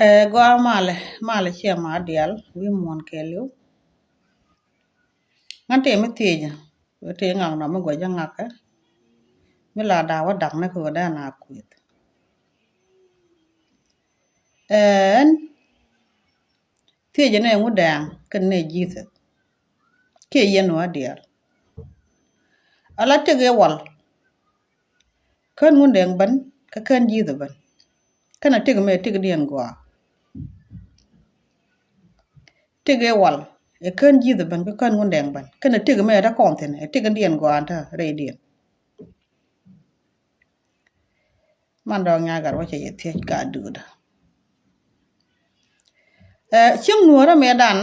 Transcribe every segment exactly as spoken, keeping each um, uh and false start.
Ɛ gɔaa malɛ, malɛ ciɛ ma diaal wi̱i̱ muɔ̱ɔ̱n kɛɛliw. Ŋän tëë mi thiecä, wee tëë ŋak nɔ mi guɔ̱c jɛ ŋakä. Mi la da̱a̱ wä da̱k ni kɛ wä dee na kuëth. Ɛn thiecä ni ŋu dɛɛŋ kɛn ni ji̱thɛ. Kiɛ yɛn wä diaal. Ala tëk i̱ wal. Kän Ŋundɛŋ ben kä kän ji̱thɛ ben. Känɛ tëk mɛ tëk diɛn gɔaa. Tëk i̱ wal ɛ kän ji̱thɛ ben kä kän Ŋundɛŋ ben. Känɛ tëk mɛ dee kɔn thi̱n ɛ tëk diɛn gɔaa tä rɛydiɛn. Man dɔɔŋ nya̱a̱ gat wä cɛ yɛ thiec ka duudä. Ɛ cieŋ nuɔ̱ɔ̱rä mëëdan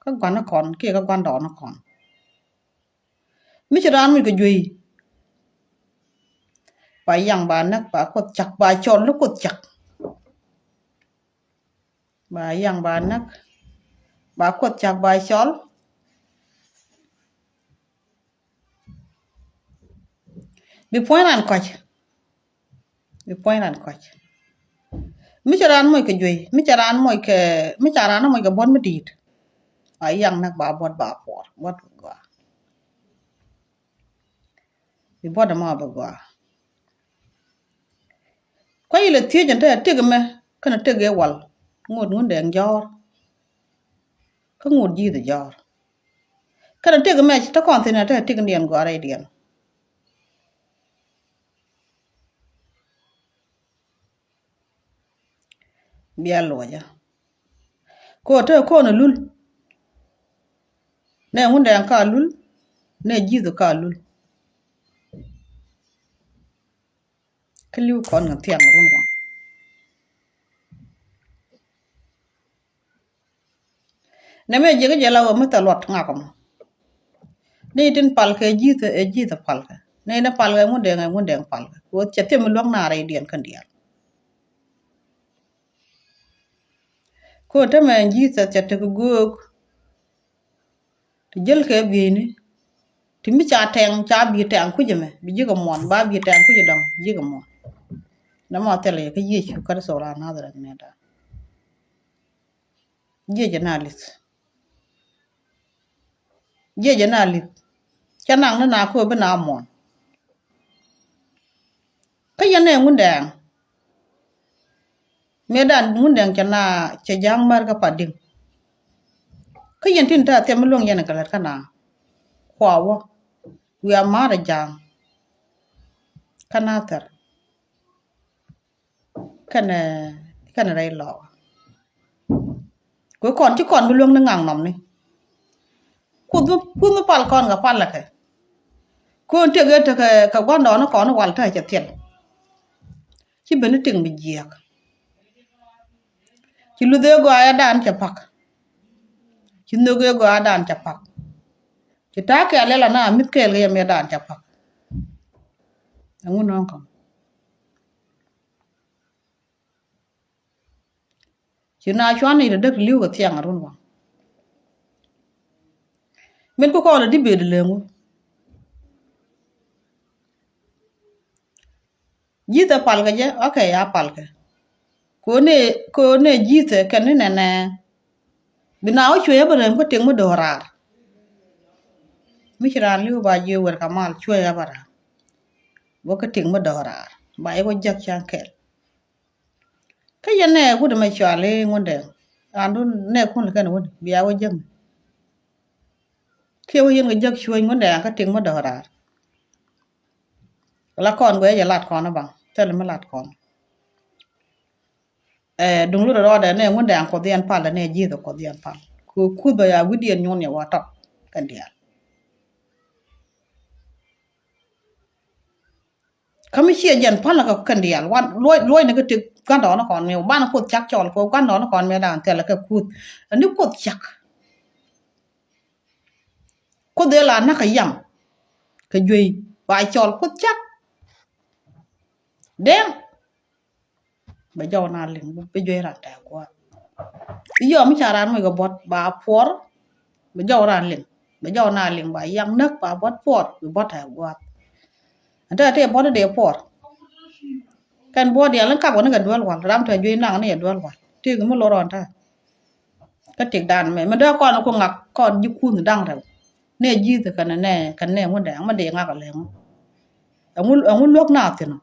kä gua̱n ni kɔn kiɛ kä gua̱n dɔɔn ni kɔn. Mi ci raan muc kɛ juey. Ba yaŋ ba näk ba kuoth cak ba cɔl ni kuoth cak. Ba yaŋ ba näk ba kuoth cak ba cɔl. Bi puɔ̱ny ran kɔc. Bi puɔ̱ny ran kɔc. Mi ca raan moc kɛ juey, mi ca raan moc kɛ, mi ca raan moc kɛ buɔ̱t mi di̱i̱t. Ba yaŋ näk ba buɔ̱t ba puɔr buɔ̱t bi gɔaa. Bi buɔ̱t ɛmɔ bi gɔaa. Kuay ilɛ thiec ɛn te tëk mɛ kɛnɛ tëk ëë wal ŋot Ŋundɛŋ jɔ̱ɔ̱r. Kä ŋot ji̱th jɔ̱ɔ̱r. Kɛnɛ tëk mɛ te kɔn thi̱n ɛ te tëk diɛn gɔaa rɛydiɛn. Bia luɔcä. Kɛ ɣöö te kɔn ɛ lul. Nɛ Ŋundɛŋ ka lul. Nɛ ji̱th ka lul. Kä li̱w kɔn kɛ thiaŋ run waŋ. Nɛ mɛ jiäkä jɛ la ɣöö mi thɛ luɔt ŋak mɔ. Ni tin palkɛ ji̱th ɛ ji̱th ɛ palkɛ. Ni ni palkɛ Ŋundɛŋ ɛ Ŋundɛŋ palkɛ. Kɛ ɣöö cɛ thim mi luäk naar rɛydiɛn kɛn diaal. Kɛ ɣöö tämɛ ji̱th ɛ cɛ tek göök. Ti jäl kɛ bieyni. Ti mi ca tɛŋ ca bi tɛŋ kui̱c ɛmɛ bi ji̱ kɛ muɔ̱ɔ̱n ba bi tɛŋ kui̱c ɛdɔ̱ŋ ji̱ kɛ muɔ̱ɔ̱n. Nɛ mɔ thilɛ yɛ kä Yecu Kritho raan Nadharɛth nɛɛda. Jiɛcɛ na li̱th. Jiɛcɛ na li̱th. Cä naŋ ni na köö bi na muɔ̱ɔ̱n. Kä yɛn ɛ Ŋundɛŋ. Mëëdan Ŋundɛŋ cɛ na cɛ ja̱a̱ŋ mär kä Padi̱ŋ. Kä yɛn tin te a thiɛm mi luäŋ yɛn kɛ lät kä na. Kua wä wiaa ma̱a̱r ɛ ja̱a̱ŋ. Kä na thɛr. Kɛnɛ kɛnɛ rɛy lɔɔk. Kɛ kɔn ci kɔn bi luäŋ ni ŋaŋ nɔmni. Kuoth mi, kuoth mi pal kɔn kɛ pal kɛ. Kɔn tëk ëë tekɛ kɛ gua̱ndɔɔŋni kɔn wal te cɛ thiɛl. Ci ben ni tiŋ bi jiɛɛk. Ci luth ëë gɔaa ëë dan cɛ pak. Ci nhök ëë gɔaa ëë dan cɛ pak. Ci ta̱a̱ kɛɛl ëë la na mi̱th kɛɛl kɛ yɛ mëë dan cɛ pak. Ɛŋu nɔŋ kɔn. Ci na cuan i̱ däk li̱w kɛ thiaŋ a run waŋ. Min ku kɔn a di bed leŋu. Ji̱thɛ palkɛ jɛ, okay, a palkɛ. Kone, kone ji̱thɛ kɛn ni nɛnɛ. Bi na wä cuɛ bä rem kä tiŋ mi do̱raar raar. Mi ci raan li̱w ba jiɛ wer ka mal cuɛ bä rem. Wä kä tiŋ mi do̱raar raar ba iwä jek can kɛl. Kä yɛn nɛ wut ɛmɛ cual i̱ Ŋundɛŋ. Raan dun nɛ kun lɛ kɛn wut bia wä jäk. Kiɛ wä yɛn kɛ jäk cuɔ̱ny Ŋundɛŋ kä tiŋ mi dɔ̱k raar. La kɔn guɛ jɛ lat kɔn i̱ baŋ thil mi lat kɔn. Ɛ duŋ lut rɔɔdɛ nɛ Ŋundɛŋ kuɔth yɛn pal nɛ ji̱th kuɔth yɛn pal. Ku kuth bɛ ya wi̱diɛn nyun yɛ wa tɔk kɛn diaal. Kä mi ciɛ jɛn pal kɛ kɛn diaal wan luɔc luɔc ni kä ti gandɔɔn kɔn mi ban kuoth cak cɔl kɛ gandɔɔn kɔn mi dan thɛl kɛ kuth. Ani kuoth cak. Kuoth ëë la nak kɛ yam kɛ juey ba cɔl kuoth cak. Dɛŋ. Bɛ jɔw na liŋ bɛ juey ran tɛ gua̱a̱th. Iyɔ mi ca ran muc kɛ buɔt ba puɔr. Bɛ jɔw ran liŋ bɛ jɔw na liŋ ba yaŋ näk ba buɔt puɔr bɛ buɔt tɛ gua̱a̱th. Ɛn tɛ tɛ buɔt dee puɔr. Kɛn buɔ̱ɔ̱t diaal ni kap kɛ ni kɛ duel wal, ram tɔ juey naŋ ni kɛ duel wal. Tëëk mi lo̱r ɣɔn ta̱a̱. Kä tëëk dan mɛ, mi dee kɔn ku ŋak kɔn ji̱ kunh da̱ŋ rɛw. Nɛ ji̱th kɛn nɛ, kɛn nɛ ŋun dee, ŋun dee ŋak alɛ ŋu. Ɛŋu, ɛŋu luäk na thi̱n ɔ.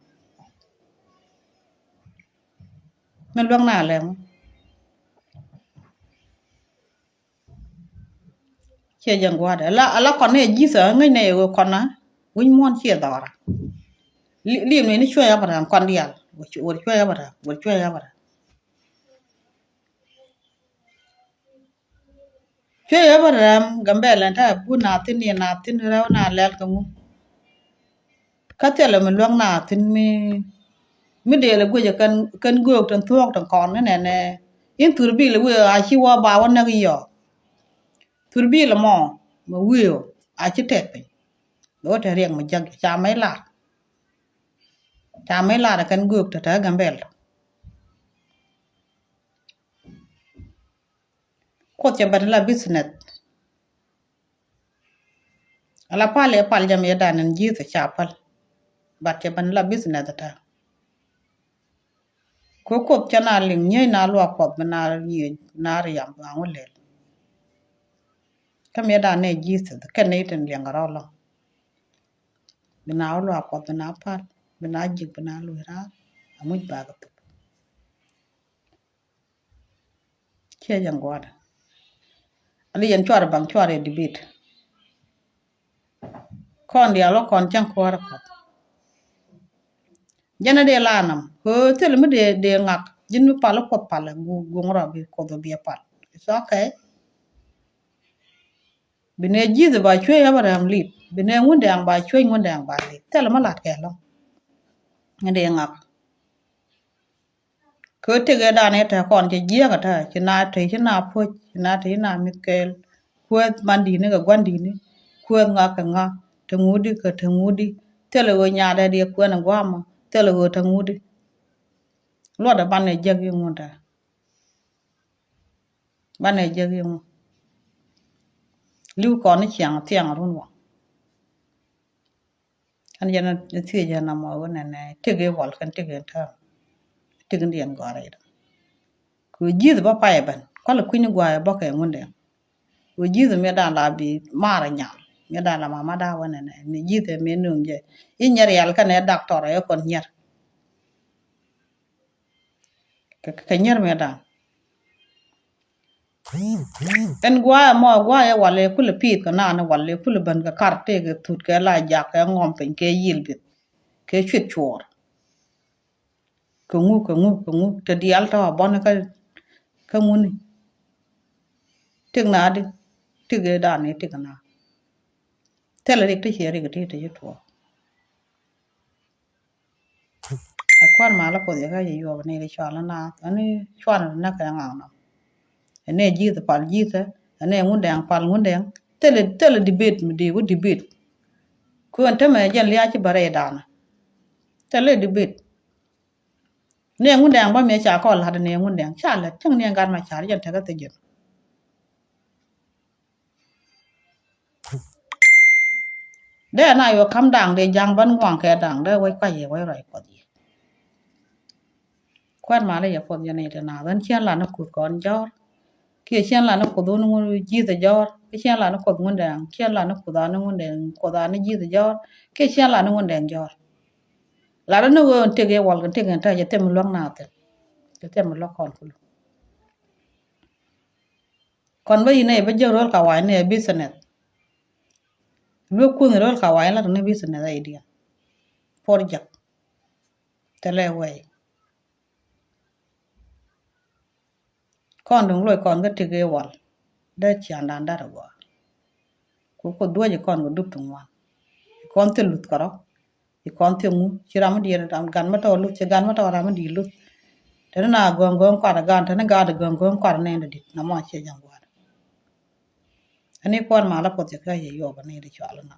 Min luäk na alɛ ŋu. Ciɛ jɛn gua̱a̱dɛ. Ala, ala kɔn ni ji̱th ɛ ŋäc nɛ yɛ ɣöö kɔn na wi̱ny muɔ̱ɔ̱n ciɛ dhɔra. Li, li mi ni cuɛ Abraham kɔn diaal. Wër cuɛ Abraham, wër cuɛ Abraham. Cuɛ Abraham Gambɛl ɛn ta̱a̱ bu na thi̱n ni na thi̱n rɛw na lɛl kɛ ŋu. Kä thilɛ mi luäk na thi̱n mi, mi dee lɛ guic ɛ kɛn, kɛn göök tin thuɔ̱ɔ̱k tin kɔn ni nɛnɛ. In thurbil ɛ wee a ci wä ba wä näk yɔɔ. Thurbil ɛmɔ mɛ wi̱i̱ ɔ a ci tɛt piny. Bɛ wä te riɛk mi jäk ca mɛ lar. Ca mɛ lar ɛ kɛn göök te te Gambɛl. Kuoth cɛ bɛn la business. Ala pal ɛ pal jɛ mi dan in ji̱th ca pal. But cɛ bɛn la business ta. Kɛ Kuoth cɛ na liŋ nyieec na luak Kuɔth bi na yiëë na riam ba ŋu lel. Kä mi dan nɛ ji̱th kɛn ni tin liɛŋ rɔ lɔ. Bi na wä luak Kuɔth bi na pal bi na ji̱k bi na luc raar. Amuc bakɛ thuk. Ciɛ jɛn gua̱a̱dɛ. Ali yɛn cuarɛ baŋ cuarɛ debate. Kɔn diaal wä kɔn cäŋ kuäärä Kuɔth. Jɛn a dee la nam kɛ thil mi dee, dee ŋak ji̱n mi pal Kuɔth pal gu, guŋ rɔ bi Kuɔth bi a pal. It's okay. Bi nɛ ji̱th ba cuec Abraham lit. Bi nɛ ŋundɛŋ ba cuec ŋundɛŋ ba lit. Thil mi lat kɛ lɔŋ. Ni dee ŋak. Kɛ tëk ɛ dan ɛ tɛ kɔn cɛ jiɛk ɛ tɛ ci na tɛ ci na puɔ̱c ci na tɛ ci na mith kɛɛl. Kueth man di̱i̱ni kɛ gua̱n di̱i̱ni. Kueth ŋa kɛ ŋa. Te ŋudi kɛ te ŋudi. Thilɛ ɣöö nyaadɛ diɛ kuɛn ɛ gua̱a̱mɔ. Thilɛ ɣöö te ŋudi. Luɔtdɛ banɛ jiɛk yi ŋun tɛ. Banɛ jiɛk yi ŋun. Li̱w kɔn ni ciaŋ thiaŋ run wä. Ɛn jɛn ni thiec jɛn amɔ wä nɛnɛ tëk i̱ wal kɛn tëk in tääm. Tëk in diɛn gɔ̱a̱r i̱ däŋ. Kɛ ji̱th bä pay ɛ ben kualɛ kui̱ni gua̱a̱ ɛ bä kɛ ŋundɛ. Kɛ ji̱th miɛ dan la bi mar ɛ nyal miɛ dan la mama da wä nɛnɛ mi ji̱th ɛ mi nuŋ jɛ. I̱ nyɛr yal kɛn ɛ daktɔr ɛ kɔn nyɛr. Kɛ, kɛ nyier mëë da̱a̱n. Ɛn gua̱a̱ ɛmɔ gua̱a̱ ɛ walɛ kulɛ pi̱i̱th kɛ naan ɛ walɛ kulɛ bän kɛ kar tëëkɛ thut kɛ la jak kɛ ŋɔm piny kɛ yil bith kɛ cuit cuɔɔr. Kɛ ŋu kɛ ŋu kɛ ŋu te diaal tɔ̱ a bɔn kä, kä ŋuni. Tik na di tik ëë da̱a̱n ëë tik na. Thilɛ rik ti ciɛ rik ti ti ci tuɔɔk. Ɛ kuan malä Kuoth yɛ kä yɛ yuɔp ni ri cual na ani cuan ni nä kɛ ŋaŋ nɔ. Ɛn nɛ ji̱th pal ji̱th ɛ ɛn nɛ ŋundɛŋ pal ŋundɛŋ. Thilɛ thilɛ debate mi dee wä debate. Kuɛn tämɛ jɛn lia̱a̱ ci bä rɛy danɔ. Thilɛ debate. Nɛ ŋundɛŋ bä mi ca kɔn la̱t nɛ ŋundɛŋ ca lät cäŋ ni ɛn gat ma car jɛn tekɛ thijin. Dee na yɔ kam da̱ŋ dee ja̱ŋ bän ŋuaŋ kɛ da̱ŋ dee wec kuac yɛ wec rɔy Kuɔth yɛ. Kuɛn malä yɛ Kuoth yɛ ni ti naath ɣän cien la ni kuth kɔn jɔ̱ɔ̱r. Kiɛ cien la ni kuth wun ŋun ji̱th jɔ̱ɔ̱r kiɛ cien la ni kuth ŋun dɛŋ cien la ni kuth ani ŋun dɛŋ kuth ani ji̱th jɔ̱ɔ̱r. Kiɛ cien la ni ŋun dɛŋ jɔ̱ɔ̱r. La rɔ ni ɣöö ɛn tëk i̱ wal kɛ tëk ɛn ta̱a̱ cɛ thɛm luäk naath thi̱n. Cɛ thɛm luäk kɔn kulu. Kɔn bä yinɛ bä jek ro̱l ka wa̱i̱ ni ɛ business. Luek kunh ro̱l ka wa̱i̱ la tuni business idea. Project. Thilɛ wɛy. Kɔn duŋ loc kɔn kä tik i̱ wal. Dee ciaŋdan dat agɔaa. Ku ku duɔ̱c kɔn kɛ dup ti ŋuan. Kɔn thil luth kärɔ. Ci kɔn thiek ŋu ci ram mi diet ram gan mi tɔk luth ci gan mi tɔk ram mi diet luth. Teni na gɔ̱ŋ gɔ̱ŋ kuat gan teni gaat gɔ̱ŋ gɔ̱ŋ kuat nɛn di dit na mɔ cie jaŋ gua̱a̱r. Ani kuat mal a puɔth ci kä yɛ yuɔp ani di cual na.